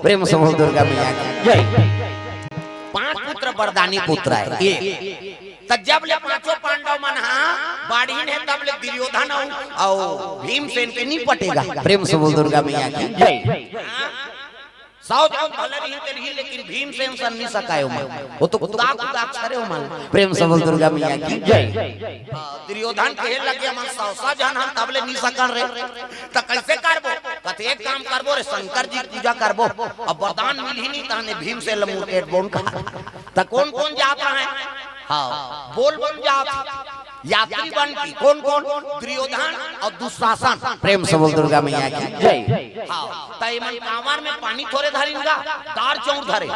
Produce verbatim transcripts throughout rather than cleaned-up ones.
प्रेम से बोल दुर्गा मैया की जय। पांच पुत्र वरदानी पुत्र हे। ये त जब ले पांचों पांडव मन हा बाढ़िन हे, तब ले दुर्योधन अउ, अउ भीमसेन के नी पटेगा। प्रेम से बोल दुर्गा मैया की जय। हाँ? सौ जन भले रही ते रही, लेकिन भीमसेन सन नी सकायो मन। वो तो कुदा कुदा करे हो मन। प्रेम से बोल दुर्गा मैया की जय। हाँ, दुर्योधन कहे लगे, "मन सौ सौ जन हम तब ले नी सकन रे।" त कैसे करबो? कथे, "एक काम करबो रे, शंकर जी पूजा करबो, अब वरदान मिलही नी, ताने भीमसेन ल मुरकेट बोन का।" त कोन कोन जात हे? हाँ, बोल बम जात हे। यात्री बन के कोन कोन? दुर्योधन अउ दुशासन। प्रेम से बोल दुर्गा मैया की जय। हाँ, त एमन कांवर में पानी थोरे धरिन गा, दार चौर धरे,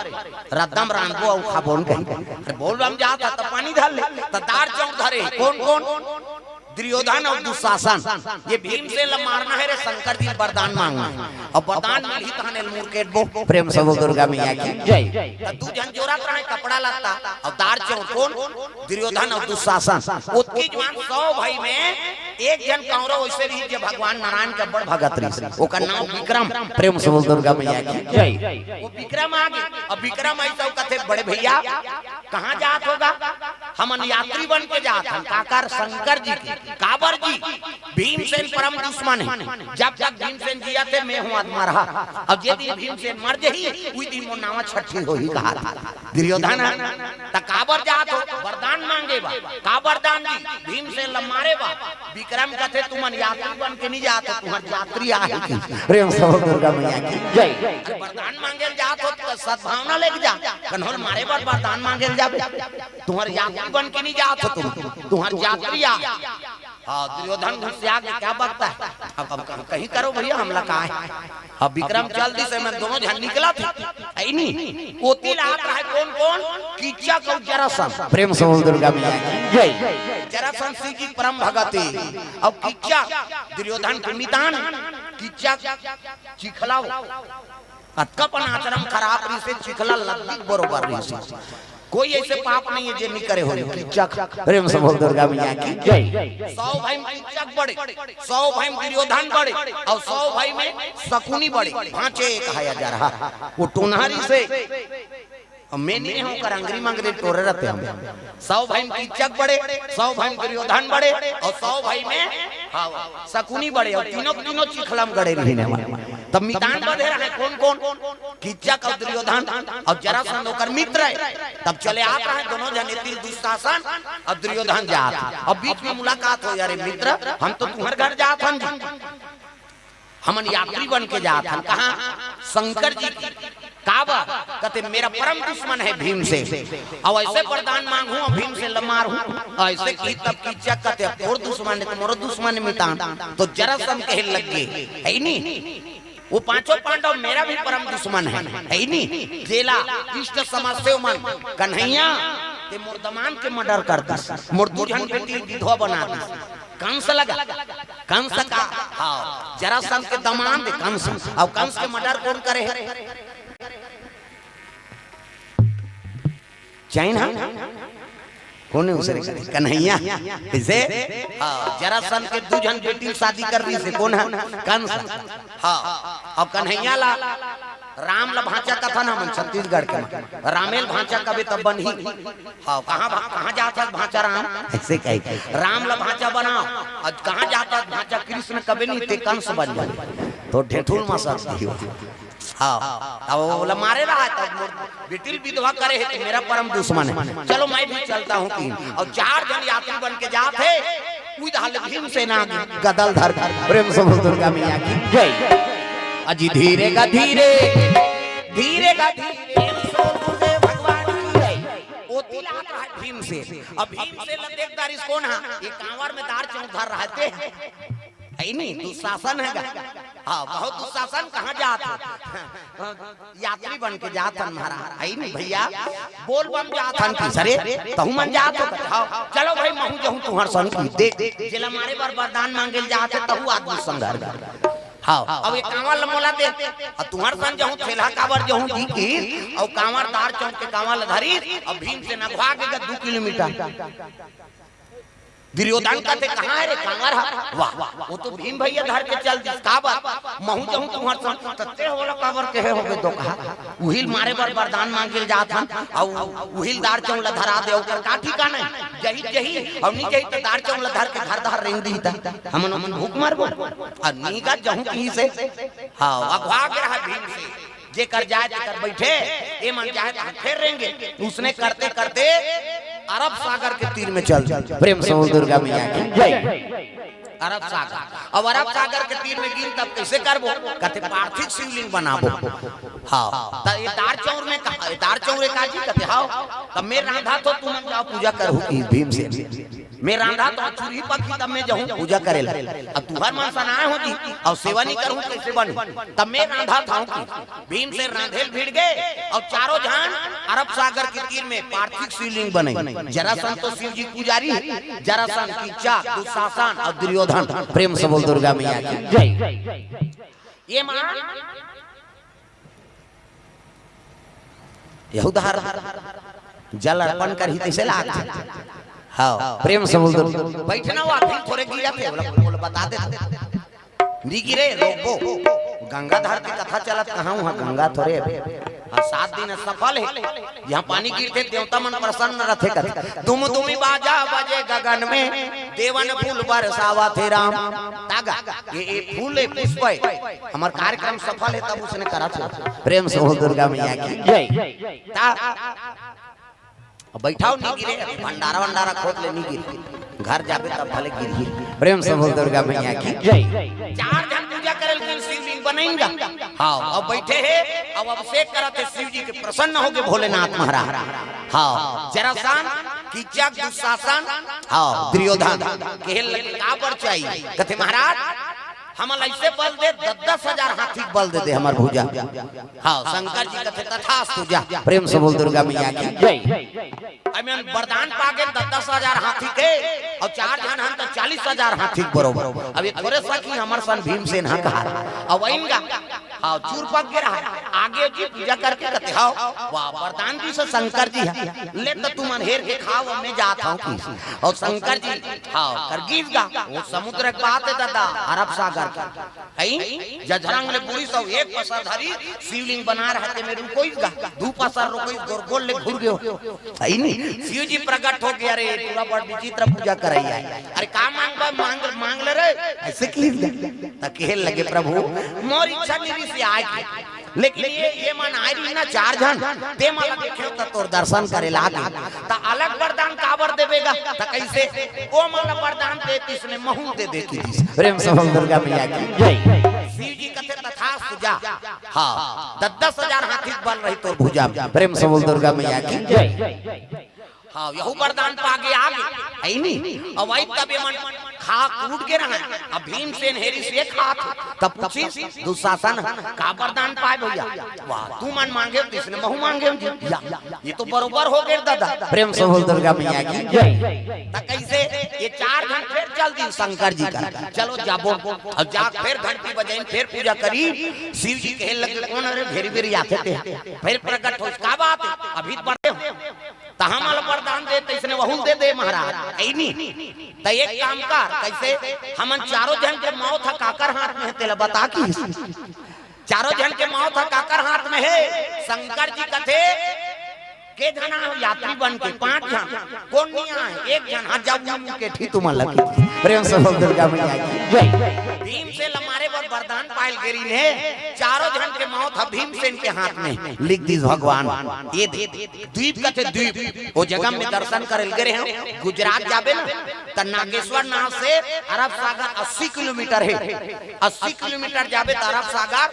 रद्दम रांधबो अउ खाबोन कही। अरे बोल बम जात हे त पानी धर ले, त दार चौर धरे। कोन कोन? दुर्योधन अउ दुशासन। ये भीमसेन ल मारना हे रे, शंकर जी वरदान मांगना हे। अउ वरदान मिलही तहने ल मुरकेटबो। प्रेम से बोल दुर्गा मैया की जय। त दू झन जोरत रहे कपड़ा लत्ता अउ दार चौर। कोन? दुर्योधन अउ दुशासन। ओतकी जुवान सौ भाई में एक झन कांवरा वैसे रहिस जे भगवान नारायण के बड़ भगत रहिस, ओकर नाम विक्रम। प्रेम से बोल दुर्गा मैया की जय। वो विक्रम आगे, अब विक्रम अइसे कथे, "बड़े भैया, कहाँ जात हो गा?" "हमन यात्री बन के जात हन।" "काकर?" "शंकर जी के।" "काबर जी?" "भीमसेन परम दुश्मन हे, जब तक भीमसेन जियत हे मैं हूँ आदमा रहा, अउ जे दिन भीमसेन मर जही, उही दिन मोर नावा छट्ठी होही," कहा। दुर्योधन, "त काबर जात हो?" "वरदान मांगे बर।" "का वरदान जी?" "भीमसेन ल मारे बर।" विक्रम कथे, "तुमन यात्री बन के नी जात हो, तुंहर यात्री आही।" प्रेम से बोल दुर्गा मैया की जय। "वरदान मांगे ल जात हो त सद्भावना लेके जा, कन्हो ल मारे बर वरदान मांगे ल जाबे, तुंहर यात्री बन के नी जात हो तुम, तुंहर यात्री आ।" हाँ, दुर्योधन गुस्सा के क्या बकता हे? अब, अब कहीं करो भैया, हमला का हे? अब विक्रम चल दिस, एमन दोनों झन निकलत हे। अइनी, ओती ल आत रहे कोन कोन? कीचक अउ जरासंध। प्रेम से बोल दुर्गा मैया की जय। जरासंध शिव जी परम भगत हे, अउ कीचक दुर्योधन के मितान। कीचक चिखला हो, अतका अपन आचरण खराब रहिसे, चिखला लद्दी बरोबर रहिसे। कोई अइसे पाप नहीं हे जे नी करे होही। कीचक, प्रेम से बोल दुर्गा मैया की जय। सौ भाई में कीचक बड़े, सौ भाई में दुर्योधन बड़े, अउ सौ भाई में शकुनी बड़े। भांचे एक हाया जा रहा, वो टोनहा रहिसे। अब मैं नहीं हूँ, कर अंगरी मंगरी टोरे रहते हम। सौ भाई में कीचक बड़े, सौ भाई में दुर्योधन बड़े, अउ सौ भाई में, हाँ, शकुनी बड़े, अउ तीनों, तीनों चिखला म गड़े रहिन हे। तब मितान बधे रहे कोन कोन? कीचक अउ दुर्योधन अउ जरासंध ओकर मित्र हे। तब चले आत रहे दोनों झन, एती दुशासन अउ दुर्योधन जात। अब बीच में मुलाकात हो, "अरे मित्र, हम तो तुंहर घर जात हन जी, हमन यात्री बन के जात हन।" "कहाँ?" "शंकर जी के।" "काबर?" कथे, "मेरा परम दुश्मन हे भीमसेन, अउ अइसे वरदान मांगहूँ, भीमसेन ल मारहूँ।" अइसे कही तब कीचक कथे, "तोर दुश्मन हे त मोरो दुश्मन हे मितान।" तो जरासंध कहे लग गे, "हे नी, वो पांचों पांडव मेरा भी परम दुश्मन हे, हे नी? जेला इष्ट समझते हो मन, कन्हैया, ते मोर दमांद के murder कर दिस, मोर दू झन बेटी ल विधवा बना दिस।" कंस लगा, कंस का, हाँ, जरासंध के दमांद हे कंस। अउ कंस के murder कोन करे हे? चैन हा? कोन हे उसे? कन्हैया। कइसे? हाँ, जरासंध के दू झन बेटी ल शादी कर दिसे। कोन हा? कंस। हाँ, अउ कन्हैया ला, राम ल भांचा कथन हमन छत्तीसगढ़ के मन। रामे ल भांचा कबे तब बनही। हाँ, कहाँ भा-, कहाँ जात हस भांचा राम? अइसे कही, "राम ल भांचा बनाव।" अउ कहाँ जात हस भांचा कृष्ण कबे नी, ते कंस बन जाबे। तो ढेठुल मा सर दियो। हाँ, अब ओला मारे रहा हे, तब मोर बेटी ल विधवा करे हे, तो मेरा परम दुश्मन हे। चलो, मैं भी चलता हूँ कि। अउ चार झन यात्री बन के जात हे, उही डाहर ले भीमसेन आगे गदा ल धर। प्रेम से बोल दुर्गा मैया की जय। अजी धीरे गा धीरे, धीरे गा धीरे, प्रेम से बोल गुरुदेव भगवान की जय। ओती ल आत रहा हे भीमसेन। अब भीमसेन ल देख डारिस कोन हा? ये कांवर में दार चौर धर रहा हे ते। हे नी, दुशासन हे गा। हाँ, बहुत दुशासन, कहाँ जात हो? यात्री बन के जात हन महाराज। हे नी भैया, बोल बम जात हन कि सरे, तहू मन जात हो? हाँ, चलो भाई, महूँ जहूँ तुंहर संग की। देख, जेला मारे बर वरदान मांगे ल जात हे, तहू आदमी संग हर। हाँ, अब ये कांवर ल मोला दे, अउ तुंहर संग जहूँ, थेला काबर जहूँ जी की, अउ कांवर दार चौर के कांवर ल धरी, अउ भीमसेन अघवा गे गा दू किलोमीटर। दुर्योधन कथे, "कहाँ हे रे कांगर ह?" वाह, वो तो भीम भैया धर के चल दिस। "काबर?" "महूँ जहूँ तुम्हर संग।" "त तें ओला काबर कहे होबे दोकहा?" "उही ल मारे बर वरदान मांगे ल जात हन, अउ उही ल दार चौंग ल धरा दे, ओकर का ठिकाना हे? जही जही, अउ नी जही त दार चौंग ल धर के घर डहर रेंग दिही त हमन ओमन भूख मरबो।" अउ नी गा जहूँ कहिसे, हाँ, अगवा गे रहा भीम से। जेकर जाय तेकर बइठे, ए मन जाय त फेर रेंगे। उसने करते करते अरब सागर के तीर में चल। प्रेम से बोल दुर्गा मैया की जय। अरब सागर, अब अरब सागर के तीर में गिन, तब कइसे करबो? कथे, "पार्थिव शिवलिंग बनाबो।" हाँ, त ए दार चौंर में कहा, ए दार चौंर ए काजी? कथे, "हाँ।" "तब मैं रांधत हों, तुमन जाव पूजा करहू।" ई भीमसेन, "मैं रांधत हों, चूल्ही पकही, तब मैं जहूँ पूजा करे ला। अब तुंहर मन सनाय हो जी, अउ सेवा नी करहू, कइसे बनही? तब मैं रांधत हों।" कि भीमसेन रांधे ल भिड़ गे, अउ चारों झन अरब सागर के तीर में पार्थिव शिवलिंग बनइन। जरासंध तो शिव जी के पुजारी हे, जरासंध, किचक, दुशासन अउ दुर्योधन। प्रेम से बोल दुर्गा मैया की जय। ए मन यहू डहर जल अर्पण करही तइसे लागथे। हाँ, प्रेम से बोल दुर्गा। बइठना, वो आदमी थोरे गिरत हे, ओला, ओला बता दे। नी गिरे, रोकबो। गंगा डहर के कथा चलत, कहाँ उहाँ गंगा थोरे हे। हाँ, सात दिन सफल हे। इहाँ पानी गिरथे, देवता मन प्रसन्न रथे कथे। दुमदुमी बाजा बजे गगन में, देवन फूल बरसावत हे राम। त गा, ए, ए फूल हे, पुष्प हे। हमर कार्यक्रम सफल हे, तब उसने करत हे। प्रेम से बोल दुर्गा मैया की जय। त अब बइठाव, नी गिरे, भंडारा वंडारा खोद ले, नी गिरे। घर जाबे तब भले गिरही। प्रेम से बोल दुर्गा मैया की जय। चार झन पूजा करे ल गिन, शिवलिंग बनइन गा। हाँ, अब बइठे हे, अब अभिषेक करत हे शिव जी के, प्रसन्न होगे भोलेनाथ महाराज। हाँ, जरासंध, किचक, दुशासन, हाँ, दुर्योधन। कहे लगे, "काबर चाही?" कथे, "महाराज, हमन ल अइसे बल दे, दस दस हजार हाथी के बल दे दे हमर भुजा।" हाँ, शंकर जी कथे, "तथास्तु, जा।" प्रेम से बोल दुर्गा मैया की जय। अभी हम वरदान पागे दस दस हजार हाथी के, अउ चार झन हन त चालीस हजार हाथी के बरोबर। अब ए थोरे सकी हमर सन भीमसेन ह कहा। अब अइन गा, हाँ, चूर पक गे रहा। आगे जी पूजा करके कथे, "हाँ, वाह, वरदान दिस शंकर जी ह, ले त तुमन हेर के खाव, मैं जात हों।" कि अउ शंकर जी, हाँ, कर गिस गा। वो समुद्र के बात हे ददा, अरब सागर के। हई, जझरंग ले बुरिस अउ एक पसर धरिस, शिवलिंग बनाय रहा ते में रुकोइस गा, दू पसर रुकोइस, गोल गोल ले घुर गे। हई नी, शिव जी प्रकट होगे, "अरे, तोला बड़ विचित्र पूजा करइया हे। अरे, का मांगबे, मांग, मांग ले रे।" अइसे कहिस गा। त कहे लगे, "प्रभु, मोर इच्छा नी रिहिस आय के, लेकिन ए, ए मन आय रिहिन ना चार झन, ते मन ला देखेंव त तोर दर्शन करे ला आगेंव। त अलग वरदान काबर देबे गा?" त कइसे? ओ मन ला वरदान दे, तइसने महूँ ल दे दे किहिस। प्रेम से बोल दुर्गा मैया की जय। शिव जी कथे, "तथास्तु, जा।" हाँ, दस दस हजार हाथी के बल रही तोर भुजा में। प्रेम से बोल दुर्गा मैया की जय। हाँ, यहू वरदान पागे आगे, हई नी? अब अई तब ए मन खा कूट गे रहय। अब भीमसेन हेरिस ए खात, तब पूछिस दुशासन, "का वरदान पाय भैया?" "वाह, तुमन मांगेव तइसने महूँ मांगेंव जी।" या, ए तो बरोबर होगे ददा। प्रेम से बोल दुर्गा मैया की जय। त कइसे? ए चार झन फेर चल दिस शंकर जी कर, "चलो जाबो।" अब जा फेर घंटी बजाइन, फेर पूजा करिन। शिव जी कहे लगे, "कोन हरे, भेरी भेरी आथे ते?" फेर प्रकट होइस, "का बात हे? अभी त बड़े हो, त हमन ल वरदान दे, तइसने वहू ल दे दे महाराज।" हई नी? त एक काम कर, कइसे? "हमन चारों झन के मौत ह काकर हाथ में हे, तेला बता," किहिस। चारों झन के मौत ह काकर हाथ में हे? शंकर जी कथे, "के झन आय यात्री बन के?" "पांच झन।" "कोन नइ आय?" "एक झन।" "हाँ, जाव, के ठी तुमन लगी।" प्रेम से बोल दुर्गा मैया की जय। भीमसेन ल मारे बर वरदान पाय ल गे रिहिन हे, चारों झन के मौत ह भीमसेन के हाथ में। लिख दिस भगवान, ए दे। द्वीप कथे द्वीप, ओ जगह में दर्शन करे ल गे रहेंव। गुजरात जाबे ना, त नागेश्वर नाव से अरब सागर अस्सी किलोमीटर हे। अस्सी किलोमीटर जाबे त अरब सागर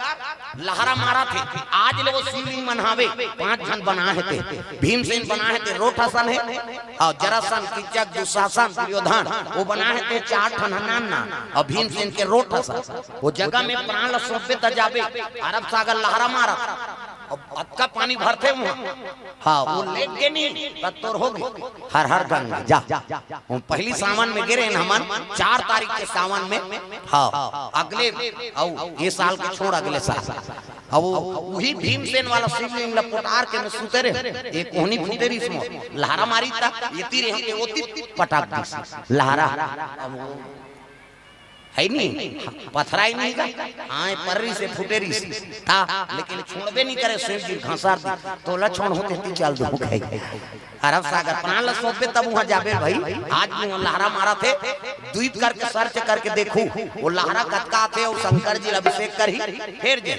लहरा मारत हे। आज ले ओ शिवलिंग मन हावे, पांच झन बनाय हे ते। भीमसेन बनाय हे ते रोठ असन हे, अउ जरासंध, किचक, दुशासन, दुर्योधन, ओ बनाय हे ते चार ठन नान नान, अउ भीमसेन के रोठ असन। ओ जगह में प्राण ल सौंपबे त जाबे, अरब सागर लहरा मारत। अब अतका पानी भरथे उहाँ। हाँ, ओ लेग गे नी, त तोर होगे। हर हर गंगा, जा। ओ पहिली सावन में गे रहेन हमन, चार तारीख के सावन में। हाँ, अगले, अउ ए साल के छोड़, अगले साल। अब वो, वही भीमसेन वाला शिवलिंग ला पोटार के में सुते रहे, एक कोहनी फूटे रहिस मोर, लहरा मारी ता, ये तीर हम के ओती पटाक दिस, लहरा। अब वो है नहीं, पथरा ही नहीं का, हाँ, पर्री से फूटे रहिस ता, लेकिन छोड़बे नहीं करे, शिव जी घसार दी, तो ला छोड़ होते ती चल दो कहे। अरब सागर प्राण ला सौंपबे तब वहां जाबे भाई। आज भी वहां लहरा मारा थे, द्वीप करके सर्च करके देखू, वो लहरा कतका आथे और शंकर जी ला अभिषेक करही, फिर जे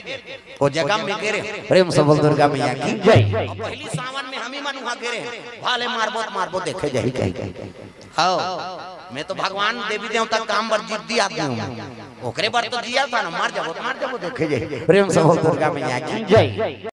वो जगह में गे रहे। प्रेम से बोल दुर्गा मैया की जय। और पहली सावन में हम ही मन वहां गे रहे, भाले मारबो त मारबो देखे जाही कही। हाँ, मैं तो भगवान देवी देवता काम बर जिद्दी आदमी हूँ, ओकरे बर तो जिया था ना, मार जाबो त मार जाबो देखे जाही। प्रेम से बोल दुर्गा मैया की जय।